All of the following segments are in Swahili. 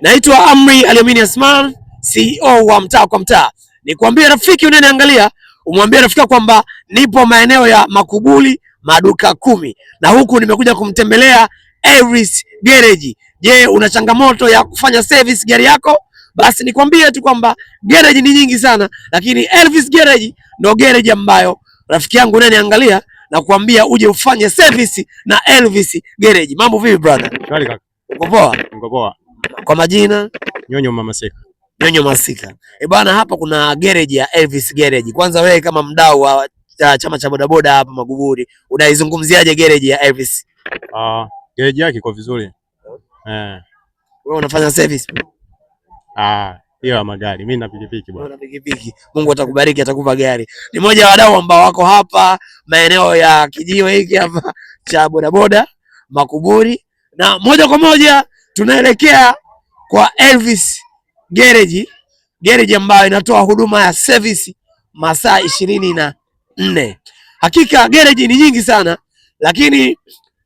Naitwa Amri Aliamini Asman, CEO wa Mtaa kwa Mtaa. Nikwambie rafiki unaniangalia, umwambie rafiki kwamba nipo maeneo ya Makuburi maduka 10 na huku nimekuja kumtembelea Elvis Garage. Je, una changamoto ya kufanya service gari yako? Basi nikwambie tu kwamba garage ni nyingi sana, lakini Elvis Garage ndo garage ambayo rafiki yangu unaniangalia na kuambia uje ufanye service na Elvis Garage. Mambo vipi, brother? Shwari kaka. Uko poa? Niko poa. Kwa majina? Nyonyo Mama Seka. Nyonyo Masika. Eh bwana, hapa kuna garage ya Elvis Garage. Kwanza wewe kama mdau wa chama cha bodaboda hapa Maguburi, unaizungumziaje garage ya Elvis? Ah, garage yake iko vizuri. Eh. Wewe unafanya service? Ah, hiyo ya magari. Mimi na pikipiki bwana. Una pikipiki. Mungu atakubariki, atakupa gari. Ni mmoja wa wadau ambao wako hapa maeneo ya kijiwe hiki hapa cha bodaboda Makuburi, na moja kwa moja tunaelekea kwa Elvis Garage, garage ambayo inatoa huduma ya service masaa 24. Hakika garage ni nyingi sana, lakini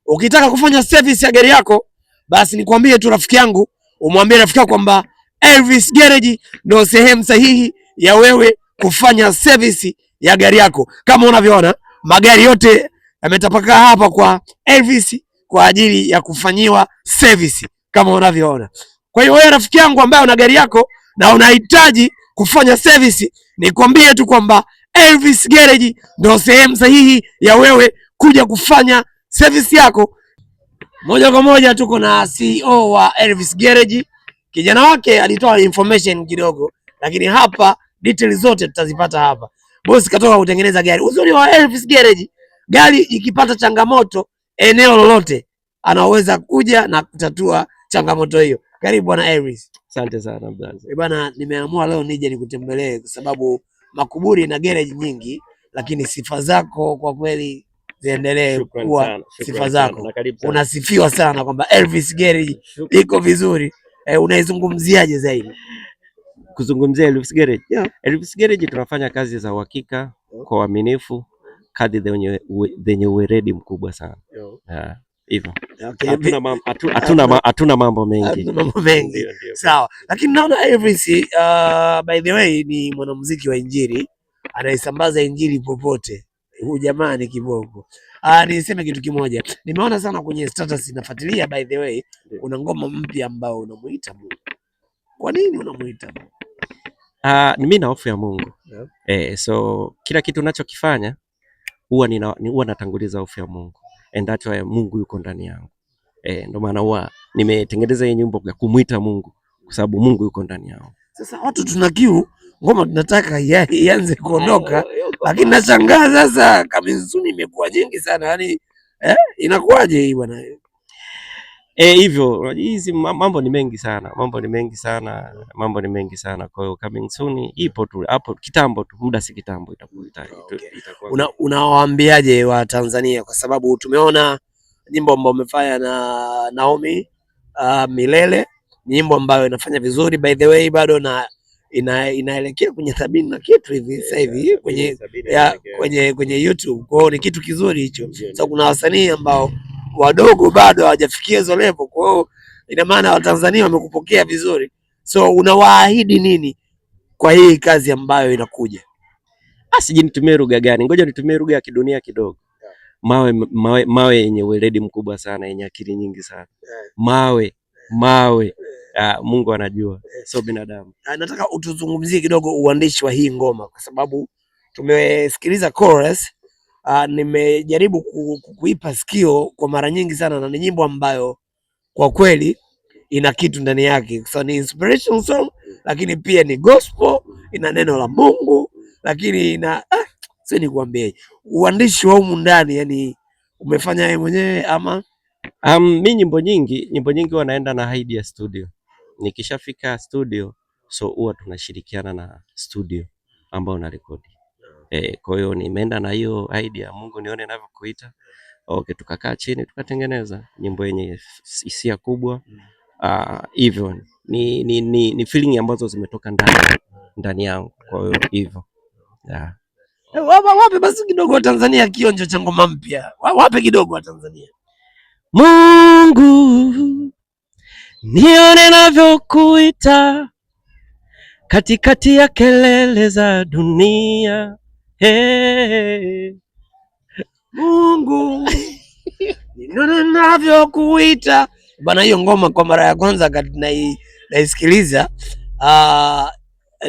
ukitaka kufanya service ya gari yako, basi nikwambie tu rafiki yangu, umwambie rafiki yako kwamba Elvis Garage ndio sehemu sahihi ya wewe kufanya service ya gari yako. Kama unavyoona magari yote yametapakaa hapa kwa Elvis kwa ajili ya kufanyiwa service kama unavyoona. Kwa hiyo wewe rafiki yangu ambaye una gari yako na unahitaji kufanya service, nikwambie tu kwamba Elvis Garage ndio sehemu sahihi ya wewe kuja kufanya service yako. Moja kwa moja tuko na CEO wa Elvis Garage. Kijana wake alitoa information kidogo, lakini hapa details zote tutazipata hapa. Bosi katoka kutengeneza gari. Uzuri wa Elvis Garage, gari ikipata changamoto eneo lolote, anaweza kuja na kutatua changamoto hiyo. Karibu bwana Elvis. Asante sana brother. Eh bwana, nimeamua leo nije nikutembelee kwa sababu Makuburi ina garage nyingi, lakini sifa zako kwa kweli ziendelee Shukrani kuwa sana, shukrani sifa sana. zako. Na karibu sana. Unasifiwa sana kwamba Elvis Garage Shukrani. iko vizuri. Eh, unaizungumziaje zaidi? Kuzungumzia Elvis Garage. Yeah. Elvis Garage tunafanya kazi za uhakika kwa uaminifu kadri zenye uweredi mkubwa sana. Yeah, hivyo. Okay. Hatuna mambo mengi. Hatuna mambo mengi. Ndio, ndio. Sawa, lakini naona Elvis, by the way ni mwanamuziki wa Injili anaisambaza Injili popote. Huyu jamaa ni kiboko. Niseme kitu kimoja, nimeona sana kwenye status, nafuatilia by the way, una ngoma mpya ambao unamuita Mungu. Kwa nini unamuita Mungu? Ah, mimi na hofu ya Mungu. Yeah. Eh, so kila kitu ninachokifanya huwa natanguliza hofu ya Mungu. And that's why Mungu yuko ndani yangu. Eh, ndio maana huwa nimetengeneza hii nyimbo ya kumuita Mungu kwa sababu Mungu yuko ndani yangu. Sasa watu tuna kiu, ngoma tunataka ianze kuondoka, lakini nashangaa sasa coming soon imekuwa nyingi sana yani, inakuwaje hii bwana? Eh, hivyo hizi mambo ni mengi sana, mambo ni mengi sana, mambo ni mengi sana. Kwa hiyo coming soon ipo tu hapo kitambo tu, muda si kitambo itakuwa itakuwa. Unawaambiaje wa Tanzania kwa sababu tumeona nyimbo ambayo umefanya na Naomi, Milele, nyimbo ambayo inafanya vizuri by the way, bado na inaelekea kwenye 70 na kitu hivi sasa hivi kwenye ya, kwenye YouTube. Kwa hiyo ni kitu kizuri hicho. Sasa kuna wasanii ambao wadogo bado hawajafikia hizo level, kwa hiyo ina maana Watanzania wamekupokea vizuri. So unawaahidi nini kwa hii kazi ambayo inakuja? Ah, sijui nitumie lugha gani, ngoja nitumie lugha ya kidunia kidogo. Mawe, mawe, mawe yenye weledi mkubwa sana, yenye akili nyingi sana. Mawe, mawe. Ah, Mungu anajua, sio binadamu. Ah, nataka utuzungumzie kidogo uandishi wa hii ngoma kwa sababu tumesikiliza chorus. Nimejaribu kuipa sikio kwa mara nyingi sana na ni nyimbo ambayo kwa kweli ina kitu ndani yake. So ni inspiration song, lakini pia ni gospel, ina neno la Mungu, lakini ina sio nikuambie uandishi wa humu ndani, yani umefanya wewe mwenyewe ama? Mi nyimbo nyingi huwa naenda na idea studio. Nikishafika studio, so huwa tunashirikiana na studio ambao na rekodi. Eh, kwa hiyo nimeenda na hiyo idea, Mungu nione ninavyokuita. Okay, tukakaa chini tukatengeneza nyimbo yenye hisia kubwa. Ah, hivyo ni feeling ambazo zimetoka ndani yangu. Kwa hiyo hivyo. Yeah. Eh, wape basi kidogo wa Tanzania kionjo cha ngoma mpya. Wape kidogo wa Tanzania. Mungu Nione navyokuita katikati ya kelele za dunia. Hey. Mungu nione navyokuita bana. Hiyo ngoma kwa mara ya kwanza wakati naisikiliza,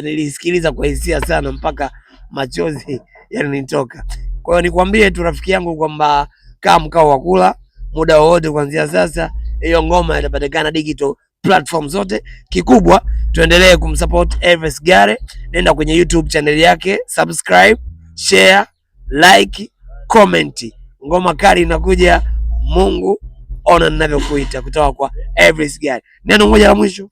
nilisikiliza kwa hisia sana mpaka machozi yalinitoka. Kwa hiyo nikwambie tu rafiki yangu kwamba kaa mkao wa kula muda wowote kuanzia sasa, hiyo ngoma itapatikana digital platform zote. Kikubwa tuendelee kumsupport Elvis Gare, nenda kwenye YouTube channel yake, subscribe, share, like, comment. Ngoma kali inakuja. Mungu ona ninavyokuita kutoka kwa Elvis Gare. Neno moja la mwisho.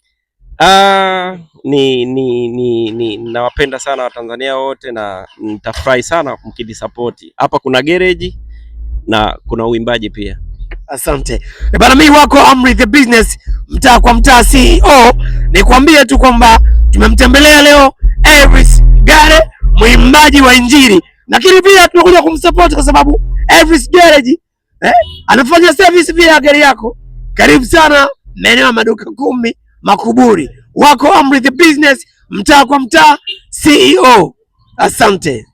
Ni nawapenda sana Watanzania wote na nitafurahi sana mkinisapoti. Hapa kuna gereji na kuna uimbaji pia. Asante. Bana, mimi wako Amri the Business, mtaa kwa mtaa CEO. Nikwambie tu kwamba tumemtembelea leo Elvis Gare, mwimbaji wa Injili, lakini pia tumekuja kumsupport kwa sababu Elvis Garage anafanya service pia ya gari yako. Karibu sana maeneo ya maduka 10 Makuburi. Wako Amri the Business, mtaa kwa mtaa CEO. Asante.